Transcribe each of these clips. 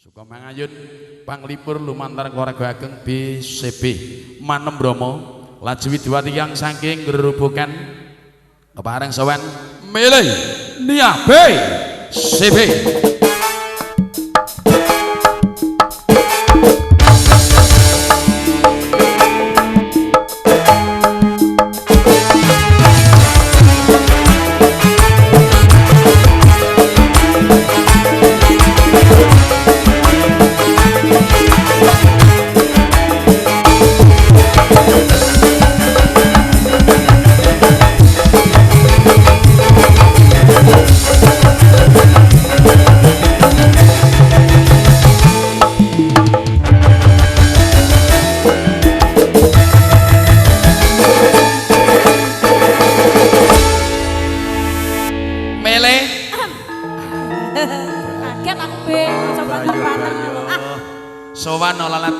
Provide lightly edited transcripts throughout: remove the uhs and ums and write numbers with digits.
Suka mangayun panglipur lumantar keluarga ageng BCB Manem Bromo laju widiwati yang saking gerobokan kepareng sowan milih Nia BCB.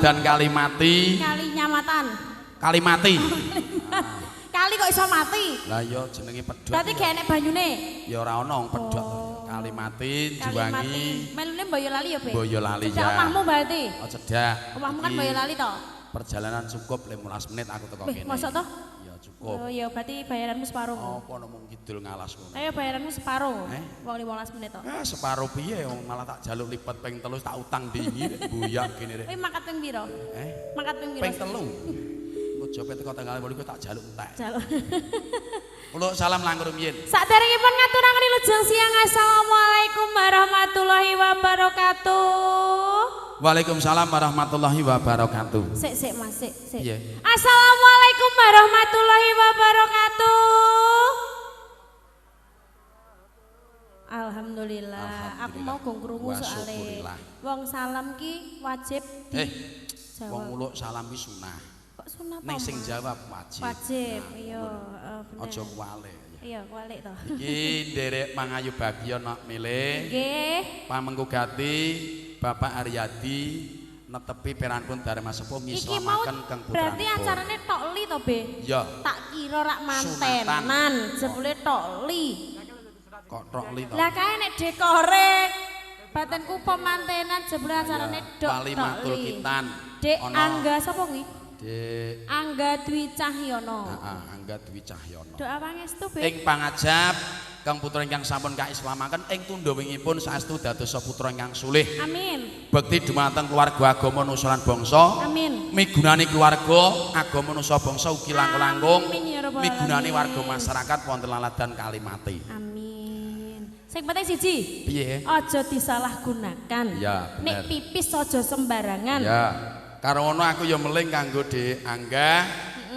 Dan Kalimati, kali nyamatan, Kalimati. Kali kok iso mati? Lah iya jenenge pedhot. Berarti gak enek banyune. Ya ora ono wong pedhot. Oh. Kalimati Juwangi. Melune Boyolali ya, Be? Boyolali ya. Cedhak omahmu berarti? Oh, cedhak. Omahmu kan Boyolali to? Perjalanan cukup 15 menit aku teko kene. Mosok to? Ya cukup. Oh iya berarti bayaranmu separo. Apa mung kidul ngalas ngono. Ayo bayaranmu separo. Wong 15 menit to. Eh separo piye wong malah tak jaluk lipat ping 3 tak utang dingi buyak gini rek. Kowe mangkat ping piro? Mangkat ping piro? Ping 3. Engko jope teko tanggal 8 tak jaluk entek. Jaluk. Kula salam langkung rumiyin. Saderengipun ngaturaken wilujeng siang. Assalamualaikum warahmatullahi wabarakatuh. Waalaikumsalam warahmatullahi wabarakatuh. Sik sik Mas, sik sik. Yeah. Assalamualaikum warahmatullahi wabarakatuh. Alhamdulillah. Alhamdulillah. Aku mau gong krungu soalé. Wong salam ki wajib di jawab. Wong muluk salam ki sunah. Kok sunah to? Ning sing jawab wajib. Wajib, iya, bener. Aja kuwalik. Iya, kuwalik to. Iki nderek mangayu bagya nok milih. Nggih. Pamengku gati Bapak Aryadi netepi peranpun Dharma Sepuh ngislamaken kang putra. Berarti acarane tok li to, Be? Iya. Tak kira rak mantenan, jebule tok li. Kok tok li to? Lah kae nek dekore batinku pemantenan jebule acarane dok tok li. Dek Angga sapa kuwi? Dek Angga Dwi Cahyono. Heeh, Angga Dwi Cahyono. Doa pangestu, Be. Ing pangajap kang putra ingkang sampun kaislamaken ing tundha wingipun saestu dadosa putra ingkang sulih. Amin. Bekti dumateng keluarga agama nusa lan bangsa. Amin. Migunani keluarga agama nusa bangsa ugi langkung-langkung migunani warga masyarakat wonten laladan Kalimati. Amin. Sing penting siji. Piye? Aja disalahgunakan. Ya, nek pipis aja sembarangan. Ya. Karo ngono aku ya meling kanggo Dik Angga.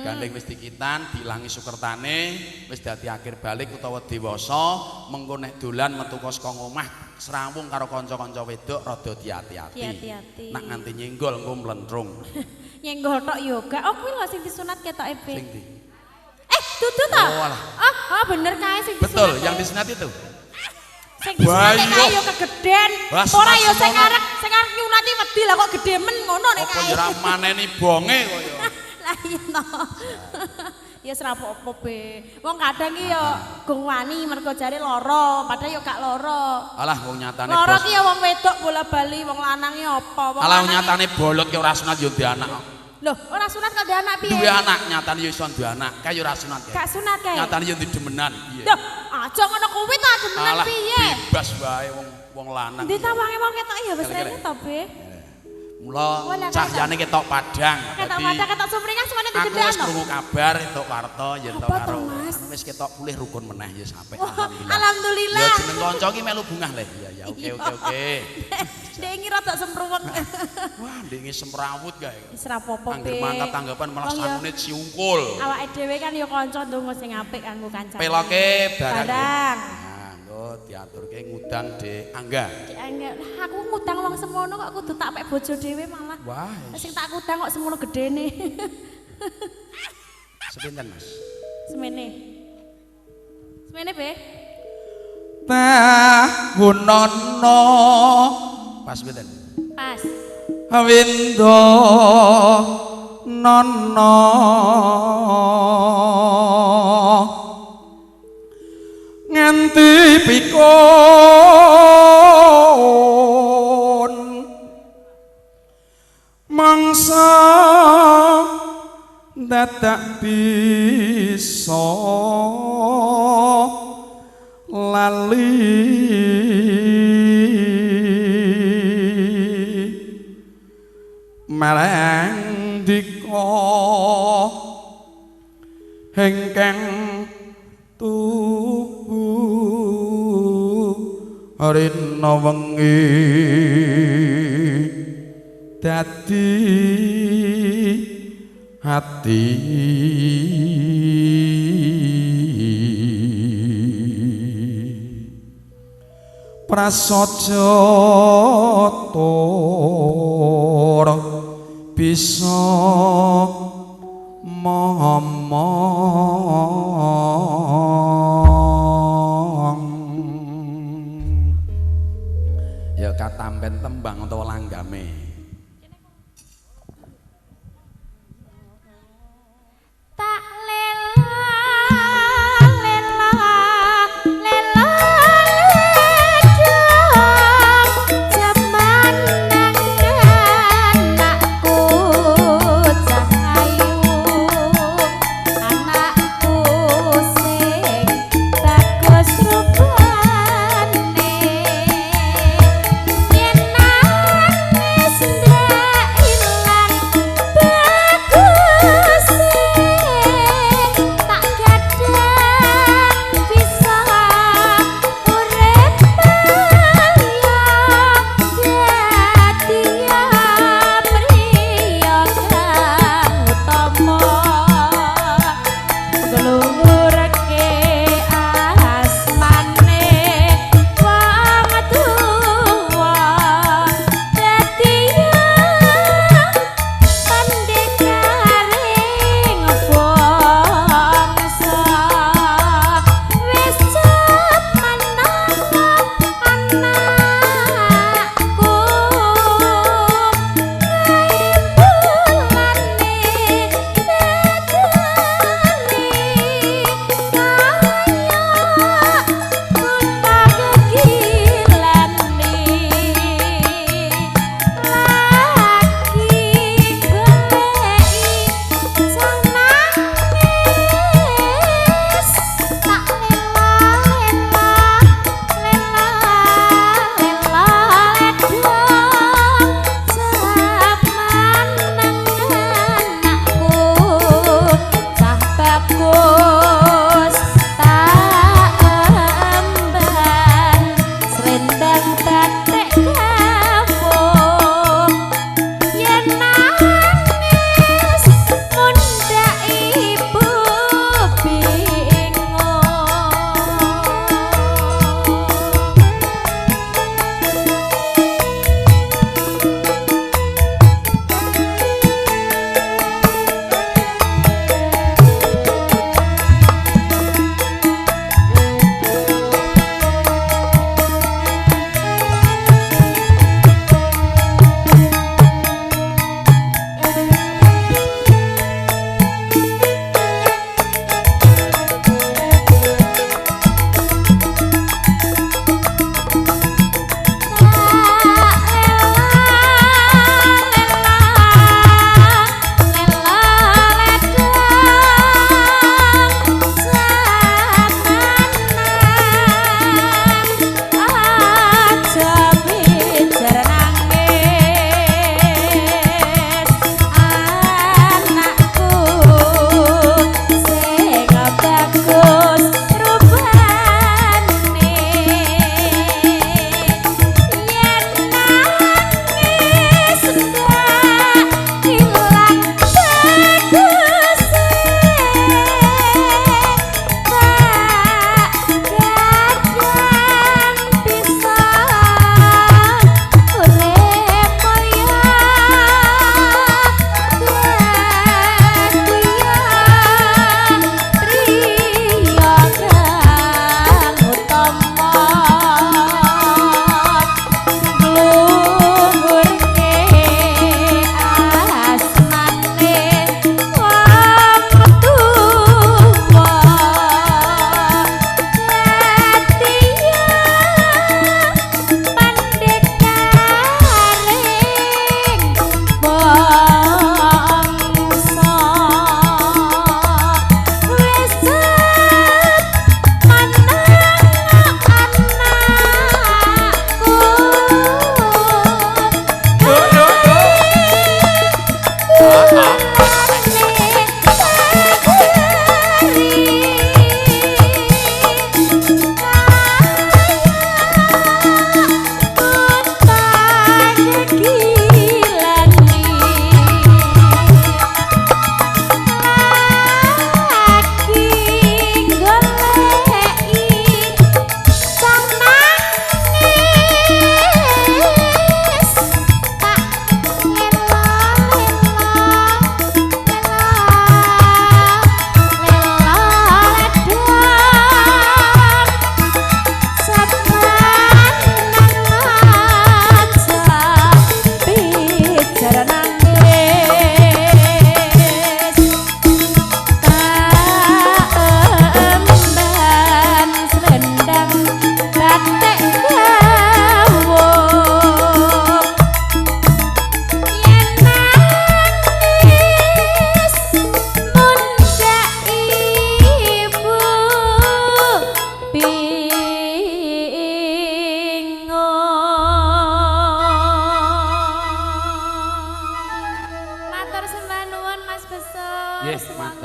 Gandeng wis dikitan, diilangi sukertane, wis dadi akhir balik utawa dewasa, mengko nek dolan metu saka omah srawung karo kanca-kanca wedok rada diati-ati. Diati-ati. Nak nganti nyenggol engko mlentrung. Nyenggol tok yo gak. Oh kuwi lho sing disunat ketoke, Be. Sing ndi? Dudu to? Oh, alah. Oh, bener kae sing disunat. Betul, yang disunat itu. Sing disunat kae yo kegeden. Ora yo sing arep nyunati wedi lah kok gedhe men ngono nek kae. Apa yo ora maneni bonge kok yo. Lah iya to. Ya wis ra apa-apa, Be. Wong kadang ki ya gong wani mergo jare lara, padahal ya gak lara. Alah wong nyatane lara ki ya wong wedok bola-bali, wong lanang ki apa? Wong alah nyatane bolot ki ora sunat ya ndek anak. Loh, ora sunat kok ndek anak piye? Duwe anak nyatane ya iso duwe anak, kae ya ora sunat kae. Gak sunat kae. Nyatane ya demenan piye? Loh, aja ngono kuwi ta demenan piye? Bebas wae wong wong lanang. Ndi tawange wong ketok ya wis rene to, Be. Mula cahyane ketok padang. Ketok padang, ketok sumringah semane digendean. Aku wis krungu kabar entuk warta yen to karo wis ketok pulih rukun meneh ya sampe alhamdulillah. Alhamdulillah. Ya jeneng kanca ki melu bungah le. Iya ya oke oke oke. Ndek iki rada semruweng. Wah, ndek iki semrawut kae. Wis ra apa-apa. Angger mangkat tanggapan malah sangune ciungkul. Awake dhewe kan ya kanca ndonga sing apik kanggo kancane. Peloke barang. Diaturke ngudang Dek Angga. Dek Angga. Lah aku ngudang wong semono kok kudu tak pek bojo dhewe malah. Wah. Sing tak kudang kok semono gedene. Sepinten, Mas? Semene. Semene, Be. Tahunono. Pas pinten? Pas. Windo nono. Nganti pikun Dadak bisa lali marang dika hengkeng tuhu rina wengi dadi hati prasaja tur bisa momong. Ya katampen tembang utawa langgame. Tak lela lela lela ledong jaman nang anakku cah ayu anakku sing bagus rupane yen nangis.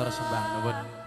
Matur sembah nuwun.